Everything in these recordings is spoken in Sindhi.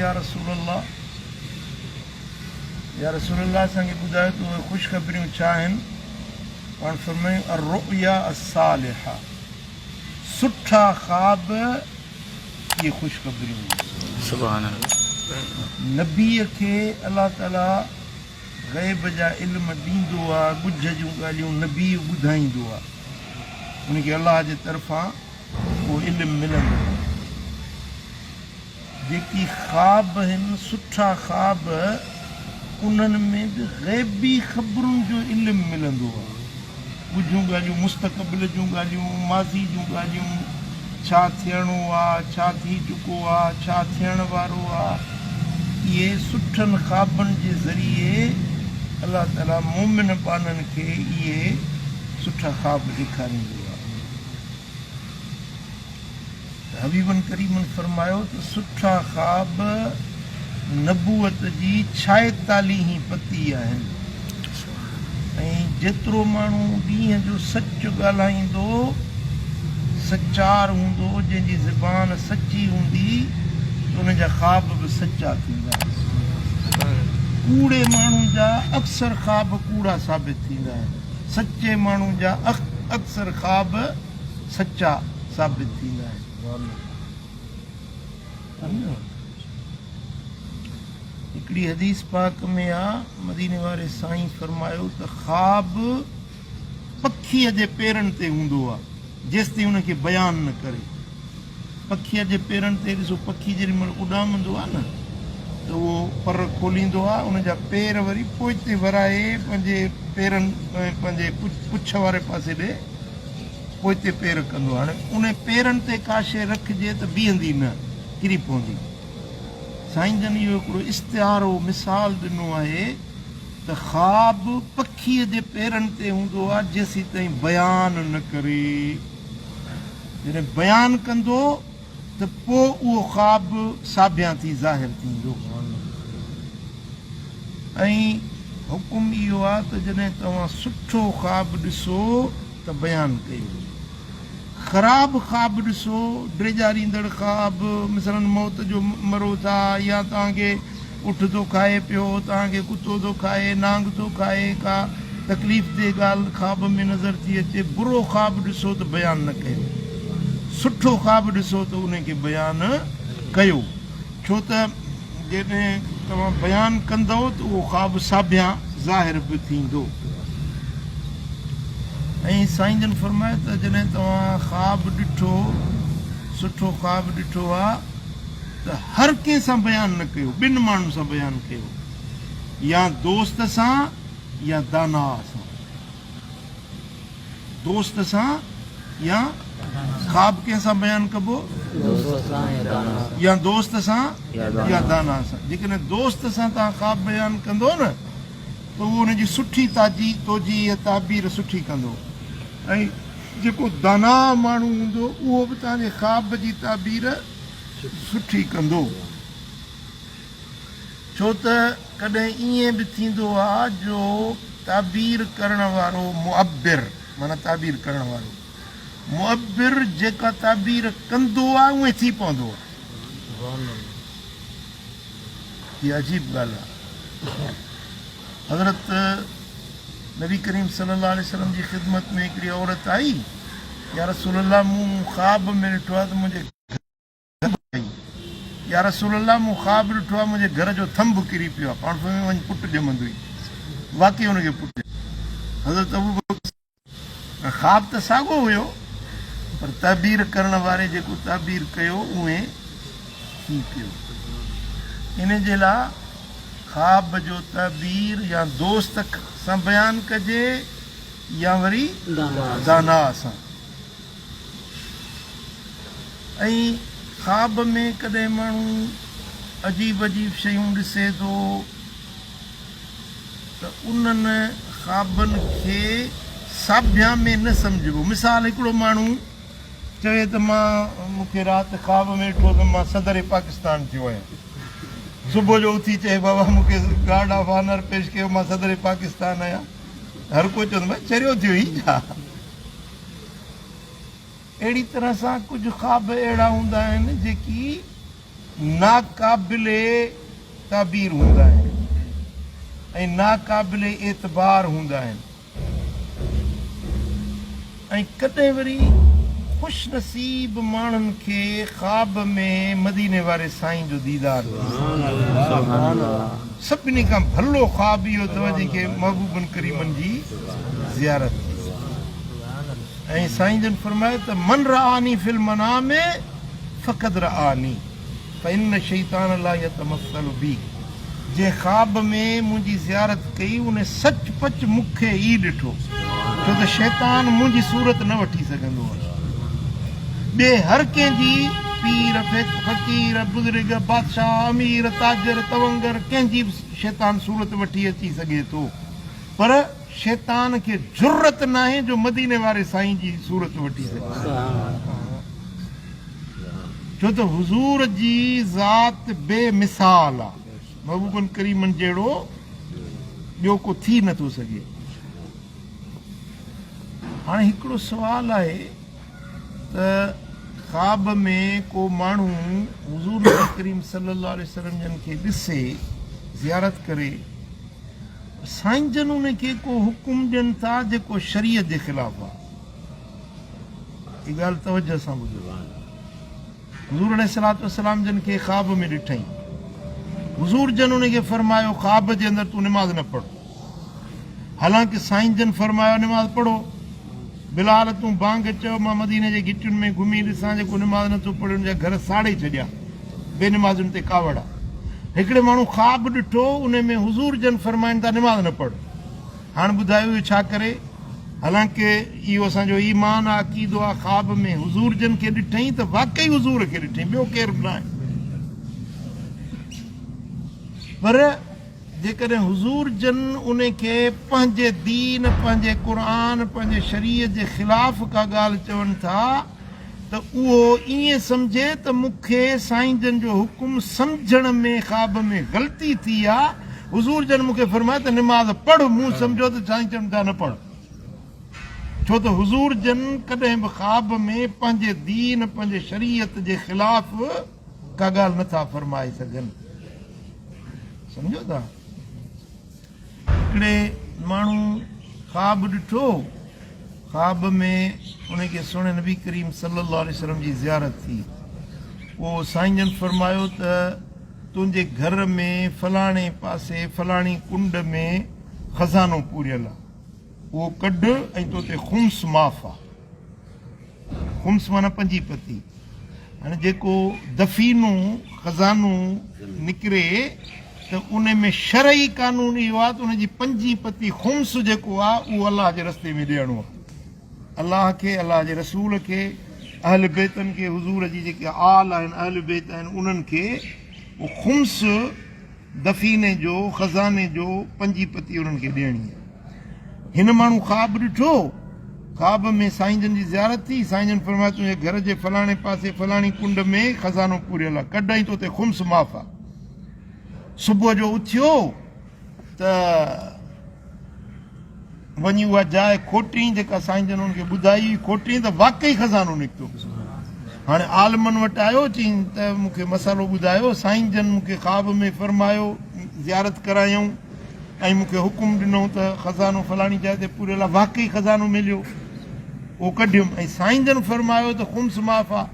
يا رسول الله! يا رسول الله اسان کي ٻڌايو ته اهي خوشخبريون ڇا آهن؟ پاڻ فرمايائون، الرؤيا الصالحة، سٺا خواب اهي خوشخبريون آهن. سبحان الله. نبيء کي الله تعاليٰ غيب جا علم ڏيندو آ، ڳجهه جون ڳالهيون نبي ٻڌائيندو آ، ان کي الله جي طرفان اهو علم ملندو آ. جيڪي خواب هن، سٺا خواب، انهن ۾ به غيبي خبرن جو علم ملندو آ. ڳجهيون ڳالهيون، مستقبل جون ڳالهيون، ماضي جون ڳالهيون، ڇا ٿيڻو آ، ڇا ٿي چڪو آ، ڇا ٿيڻ وارو آ، اهي سٺن خوابن جي ذريعي الله تعاليٰ مؤمن ٻانهن کي اهي سٺا خواب ڏيکاريندو آ. ته حبيبن ڪريمن فرمايو ته سٺا خواب نبوت جي ڇائيتاليهين پتي آهن ۽ جيترو ماڻهو ڏينهن جو سچ ڳالهائيندو، سچار هوندو، جنهن جي زبان سچي هوندي ته ان جا خواب به سچا ٿيندا. ڪوڙي ماڻهو جا اڪثر خواب ڪوڙا ثابت ٿيندا آهن، سچي ماڻهو جا اڪثر خواب سچا ثابت ٿيندا آهن. سمجهيو؟ هڪڙي حديث پاڪ ۾ آ مديني واري سائين فرمايو ته خواب پکيء جي پيرن تي هوندو آ جيستائين ان کي بيان نه ڪري. پکيء جي پيرن تي ڏسو پکي جيڏي مهل اڏامندو آ نه ته اهو پر کوليندو آ ان جا پير وري پوئتي ورائي پنهنجي پيرن پنهنجي پڇ واري پاسي ڏي پوئتي پير ڪندو هاڻي انهي پيرن تي ڪا شيء رکجي ته بيهندي نه، ڪري پوندي. سائين جن اهو هڪڙو استعارو، مثال، ڏنو آهي ته خواب پکيء جي پيرن تي هوندو آهي جيسيتائين بيان نه ڪري. جڏهن بيان ڪندو ته پوء اهو خواب ساڀيان ٿي ظاهر ٿيندو. ۽ حڪم اهو آهي ته جڏهن توهان سٺو خواب ڏسو ته بيان ڪيو. خراب خواب ڏسو، ڊيڄاريندڙ خواب، مثلاً موت جو مرو ٿا يا توهان کي اٺ ٿو کائي پيو، توهان کي ڪتو ٿو کائي، نانگ ٿو کائي، ڪا تڪليف ده ڳالهه خواب ۾ نظر ٿي اچي، برو خواب ڏسو ته بيان نه ڪيو. سٺو خواب ڏسو ته انهي کي بيان ڪيو. ڇو ته جڏهن توهان بيان ڪندؤ ته اهو خواب ساڀيان ظاهر به ٿيندو. ۽ سائين جن فرمايو ته جڏهن توهان خواب ڏٺو، سٺو خواب ڏٺو آ ته هر ڪنهن سان بيان نه ڪيو، ٻن ماڻهن سان بيان ڪيو، يا دوست سان يا داناء سان. دوست سان يا خواب ڪنهن سان بيان ڪبو؟ يا دوست سان يا داناء سان. جيڪڏهن دوست سان توهان خواب بيان ڪندو نه ته اهو ان جي سٺي توجيهه تعبير سٺي ڪندو ۽ جيڪو داناء ماڻهو هوندو اهو به توهان جي خواب جي تعبير سٺي ڪندو. ڇو ته ڪڏهن ائين به ٿيندو آ جو تعبير ڪرڻ وارو معبر معنيٰ تعبير ڪرڻ وارو معبر جيڪا تعبير ڪندو آ اونئين ٿي پوندو آ. هي عجيب ڳالهه آ. حضرت نبي ڪريم صلي الله عليه وسلم جي خدمت ۾ هڪڙي عورت آئي، يا رسول الله مون خواب ۾ ڏٺو آ ته منهنجي آئي، يا رسول الله مون خواب ڏٺو آهي منهنجي گهر جو ٿنڀ ڪري پيو آهي، پاڻ فرمايو وڃ پٽ ڄمندوئي، واقعي ان کي پٽ ڄميو. حضرت ابوبڪر خواب ته ساڳو هيو پر تعبير ڪرڻ واري جيڪو تعبير ڪيو اونهي ٿي پيو. ان جي لاء خواب جو تعبير يا دوست سان بيان ڪجي يا وري داناء سان. ۽ خواب ۾ ڪڏهن ماڻهو عجيب عجيب شيون ڏسي ٿو ته انهن خوابن کي ساڀيان ۾ نه سمجهبو. مثال هڪڙو ماڻهو چوي ته مان مون کي رات خواب ۾ ڏٺو ته مان صدر پاڪستان ٿيو آهيان. صبح جو اٿي چئي بابا مون کي گارڊ آف آنر پيش ڪيو مان صدر پاڪستان آهيان. هر ڪو چوندو ڀائي چريو ٿيو هي ڇا؟ اهڙي طرح سان ڪجهه خواب اهڙا هوندا آهن جيڪي ناقابل تعبير هوندا آهن ۽ ناقابل اعتبار هوندا آهن ۽ ڪڏهن وري خوش نصيب ماڻهن کي خواب ۾ مديني واري سائين جو ديدار ٿي سگهي. سڀني کان ڀلو خواب اهو اٿو جنهن کي محبوبن ڪريمن جي زيارت ٿي سگهي. ۽ سائين جن فرمايو ته من رآني في المنام فقد رآني فان الشيطان لا يتمثل بي جنهن خواب ۾ منهنجي زيارت ڪئي ان سچ پچ مون کي ئي ڏٺو ڇو ته شيطان منهنجي صورت نه وٺي سگهندو آهي ٻئي هر ڪنهن جي پير فقير بزرگ بادشاهه امير تاجر تونگر ڪنهن جي به شيطان صورت وٺي اچي سگهي ٿو پر شيطان کي جرئت ناهي جو مديني واري سائين جي صورت وٺي سگهي. ڇو ته حضور جي ذات بي مثال آ. محبوبن ڪريمن جهڙو ٻيو ڪو ٿي نه ٿو سگهي. هاڻي هڪڙو سوال آهي ته خواب ۾ ڪو ماڻهو حضور نبي ڪريم صلي الله عليه وسلم جن کي ڏسي زيارت ڪري سائين جن ان کي ڪو حڪم ڏين ٿا جيڪو شريعت جي خلاف آ. هي ڳالهه توجه سان ٻڌو. حضور عليه الصلوة والسلام جن کي خواب ۾ ڏٺائين. حضور جن ان کي فرمايو خواب جي اندر تون نماز نه پڙهه. حالانڪه سائين جن فرمايو نماز پڙهو. بلال تون بانگ چئو مان مديني جي گهٽين ۾ گهمي ڏسان جيڪو نماز نه ٿو پڙهي ان جا گهر ساڙي ڇڏيان. بي نمازين تي ڪاوڙ آ. هڪڙي ماڻهو خواب ڏٺو ان ۾ حضور جن فرمائن ٿا نماز نه پڙهه. هاڻ ٻڌايو اهو ڇا ڪري؟ حالانڪه اهو اسان جو ايمان آ عقيدو آ خواب ۾ حضور جن کي ڏٺئين ته واقعي حضور کي ڏٺئين ٻيو ڪير به ناهي. پر جيڪڏهن حضور جن ان کي پنهنجي دين، پنهنجي قرآن، پنهنجي شريعت جي خلاف ڪا ڳالهه چون ٿا ته اهو ائين سمجهي ته مون کي سائين جن جو حڪم سمجهڻ ۾ خواب ۾ غلطي ٿي آ، حضور جن مون کي فرمايو ته نماز پڙهه، مون سمجهيو ته سائين چون ٿا نه پڙهه. ڇو ته حضور جن ڪڏهن به خواب ۾ پنهنجي دين، پنهنجي شريعت جي خلاف ڪا ڳالهه نه ٿا فرمائي سگهن. سمجهو ٿا؟ هڪڙي ماڻهو خواب ڏٺو، خواب ۾ ان کي سهڻي نبي ڪريم صلي الله عليه وسلم جي زيارت ٿي. پوء سائين جن فرمايو ته تنهنجي گهر ۾ فلاڻي پاسي فلاڻي ڪنڊ ۾ خزانو پوريل آ، اهو ڪڍ ۽ تو تي خمس معاف آ. خمس معنيٰ پنجين پتي. هاڻي جيڪو دفينو، خزانو، نڪري ته ان ۾ شرعي قانون اهو آهي ته ان جي پنجين پتي، خمس، جيڪو آهي اهو الله جي رستي ۾ ڏيڻو آهي. الله کي، الله جي رسول کي، اهل بيتن کي، حضور جي جيڪي آل آهن، اهل بيت آهن، انهن کي اهو خمس دفيني جو، خزاني جو، پنجين پتي انهن کي ڏيڻي آهي. هن ماڻهو خواب ڏٺو، خواب ۾ سائين جن جي زيارت ٿي، سائين جن فرمايو تنهنجي گهر جي فلاڻي پاسي فلاڻي ڪنڊ ۾ خزانو پوريل آهي، ڪڍ ۽ تو تي خمس معاف آهي. صبح جو اٿيو ته وڃي اها جاء کوٽيائين جيڪا سائين جن هن کي ٻڌائي هئي، کوٽيائين ته واقعي خزانو نڪتو. هاڻي عالمن وٽ آيو، چيائين ته مون کي مسئلو ٻڌايو، سائين جن مون کي خواب ۾ فرمايو، زيارت ڪرايائون ۽ مون کي حڪم ڏنو ته خزانو فلاڻي جاء تي پوريل آهي، واقعي خزانو مليو، اهو ڪڍيم ۽ سائين جن فرمايو ته خمس معاف آهي.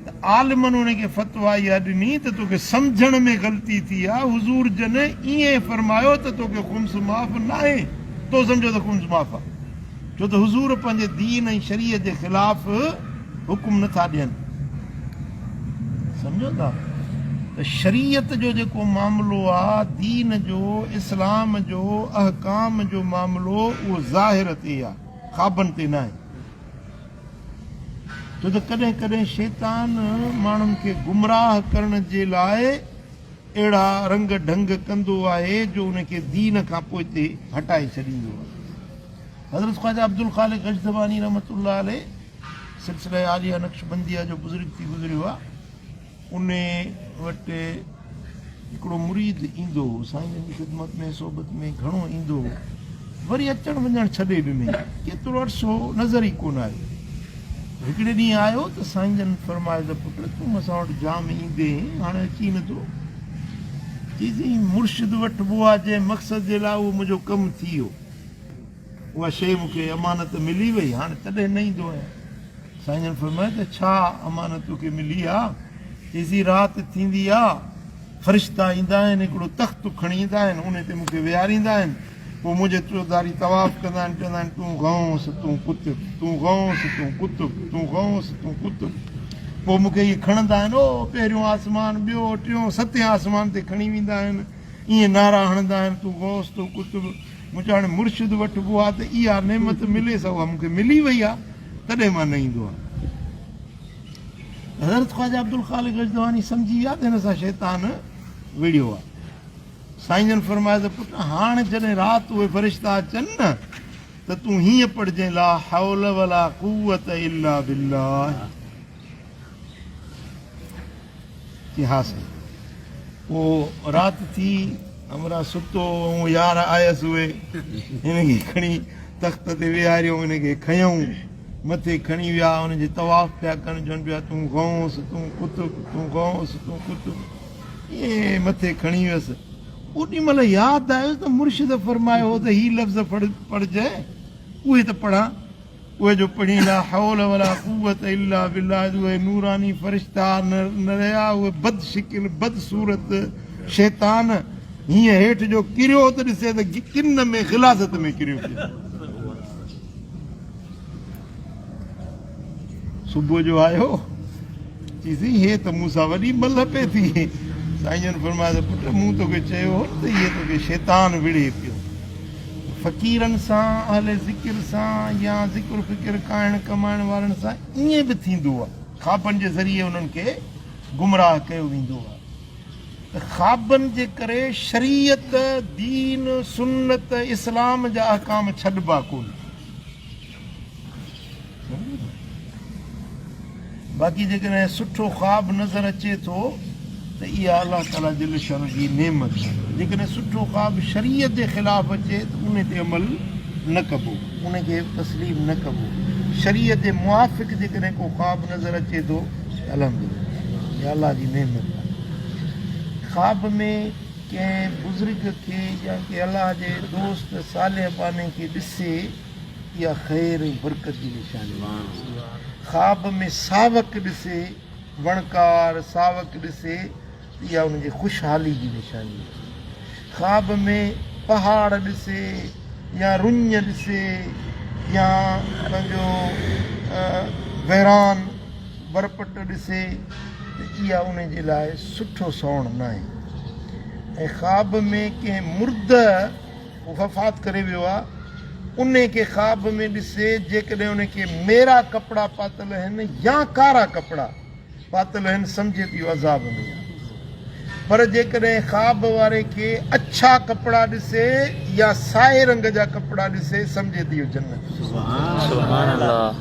ته عالمن ان کي فتويٰ اها ڏني ته توکي سمجهڻ ۾ غلطي ٿي آهي، حضور جن ائين فرمايو ته توکي خمس معاف ناهي، تو سمجهيو ته خمس معاف آهي، ڇو ته حضور پنهنجي دين ۽ شريعت جي خلاف حڪم نه ٿا ڏين. سمجهو ٿا ته شريعت جو جيڪو معاملو آهي، دين جو، اسلام جو، احڪام جو معاملو اهو ظاهر تي آهي، خوابن تي ناهي. ڇو ته ڪڏهن ڪڏهن شيطان ماڻهن کي گمراهه ڪرڻ جي لاء اهڙا رنگ ڍنگ ڪندو آهي جو ان کي دين کان پوئتي هٽائي ڇڏيندو آهي. حضرت خواجه عبدالخالق غجدواني رحمة الله عليه سلسله عاليه نقشبنديه جو بزرگ ٿي گذريو آهي. ان وٽ هڪڙو مريد ايندو هو، سائين جن جي خدمت ۾ صحبت ۾ گهڻو ايندو هو، وري اچڻ وڃڻ ڇڏي ڏنائين، ڪيترو عرصو نظر ئي ڪونه آيو. هڪڙي ڏينهن آيو ته سائين جن فرمايو ته پٽ تون اسان وٽ جام ايندين هين هاڻي اچين نه ٿو. چيسين مرشد وٺبو آ جنهن مقصد جي لاء اهو منهنجو ڪم ٿي ويو. اها شيء مون کي امانت ملي وئي هاڻي تڏهن نه ايندو آهيان. سائين جن فرمايو ته ڇا امانت توکي ملي آ؟ چيسين رات ٿيندي آ فرشتا ايندا آهن هڪڙو تخت کڻي ايندا آهن ان تي مون کي ويهاريندا آهن پوء منهنجي چوڌاري طواف ڪندا آهن چوندا آهن تون غوث تون قطب تون غوث تون قطب تون غوث تون قطب پوء مون کي ائين کڻندا آهن او پهريون آسمان ٻيو ٽيون ستين آسمان تي کڻي ويندا آهن ائين نعرا هڻندا آهن تون غوث تون قطب مون چيو هاڻي مرشد وٺبو آهي ته اها نعمت ملي سا اها مون کي ملي وئي آهي تڏهن مان نه ايندو آهيان. حضرت خواجه عبدالخالق غجدواني سمجهي ويا ته هن سان شيطان وڙهيو آهي. سائين جن فرمايو ته پٽ هاڻ جڏهن رات اهي فرشتا اچن نه ته تون هيئن پڙهجين لا حول ولا قوت الا بالله. چي ها سائين. پوء رات ٿي همراهه ستو ۽ يار آيس اهي هن کي کڻي تخت تي ويهاريو هن کي کنيائون مٿي کڻي ويا ان جي طواف پيا ڪن چون پيا تون غوث تون قطب تون غوث تون قطب ائين مٿي کڻي ويس اوڏي مهل ياد آيس ته مرشد فرمايو هو ته هي لفظ پڙهجانء اهي ته پڙهان اهي جو پڙهين لا حول ولا قوت الا بالله اهي نوراني فرشتا نه رهيا اهي بد شڪل بد صورت شيطان هيئن هيٺ جو ڪريو ته ڏسي ته ڪن ۾ غلاظت ۾ ڪريو پيو. صبح جو آيو چيسين هي ته مون سان وڏي ملهه پئي ٿي. سائين جن فرمايو ته پٽ مون توکي چيو هو نه ته هي توکي شيطان وڙهي پيو. فقيرن سان، اهل ذڪر سان يا ذڪر فڪر کائڻ ڪمائڻ وارن سان ائين به ٿيندو آهي. خوابن جي ذريعي انهن کي گمراهه ڪيو ويندو آهي ته خوابن جي ڪري شريعت، دين، سنت، اسلام جا احڪام ڇڏبا ڪونه. باقي جيڪڏهن سٺو خواب نظر اچي ٿو ته اها الله تعاليٰ جل شانه جي نعمت آهي. جيڪڏهن سٺو خواب شريعت جي خلاف اچي ته ان تي عمل نه ڪبو، ان کي تسليم نه ڪبو. شريعت جي موافق جيڪڏهن ڪو خواب نظر اچي ٿو ته الحمدلله اها الله جي نعمت آهي. خواب ۾ ڪنهن بزرگ کي يا ڪنهن الله جي دوست صالح ٻانهي کي ڏسي اها خير ۽ برڪت جي نشاني آهي. خواب ۾ ساوڪ ڏسي، وڻڪار، ساوڪ ڏسي ته اها ان جي خوشحالي جي نشاني آهي. خواب ۾ پهاڙ ڏسي يا رڃ ڏسي يا پنهنجو ويران برپٽ ڏسي ته اها ان جي لاء سٺو سوڻ ناهي ۽ خواب ۾ ڪنهن مرده وفات ڪري ويو آ انهي کي خواب ۾ ڏسي جيڪڏهن ان کي ميرا ڪپڙا پاتل آهن يا ڪارا ڪپڙا پاتل آهن سمجهي ته اهو عذاب ۾ آ پر جيڪڏهن خواب واري کي اڇا ڪپڙا ڏسي يا سائي رنگ جا ڪپڙا ڏسي سمجهي ته اهو جنت. سبحان الله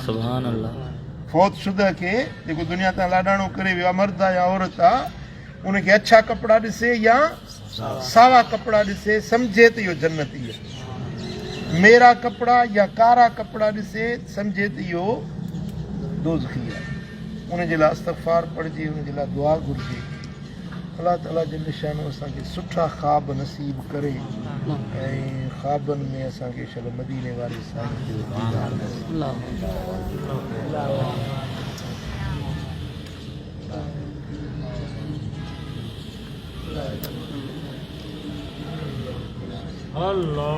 سبحان الله. فوت شده کي جيڪو دنيا تان لاڏاڻو ڪري ويو آ مرد آ يا عورت آ ان کي اڇا ڪپڙا ڏسي يا ساوا ڪپڙا ڏسي سمجهي ته اهو جنتي آهي. ميرا ڪپڙا يا ڪارا ڪپڙا ڏسي سمجهي ته اهو دوزخي آهي. ان جي لاء استغفار پڙهجي، ان جي لاء دعا گهرجي. الله تعالي جل شانه اسان کي سٺا خواب نصيب ڪري ۽ خوابن ۾ اسان کي شل مديني واري سائين جو ديدار نصيب ڪري. الله.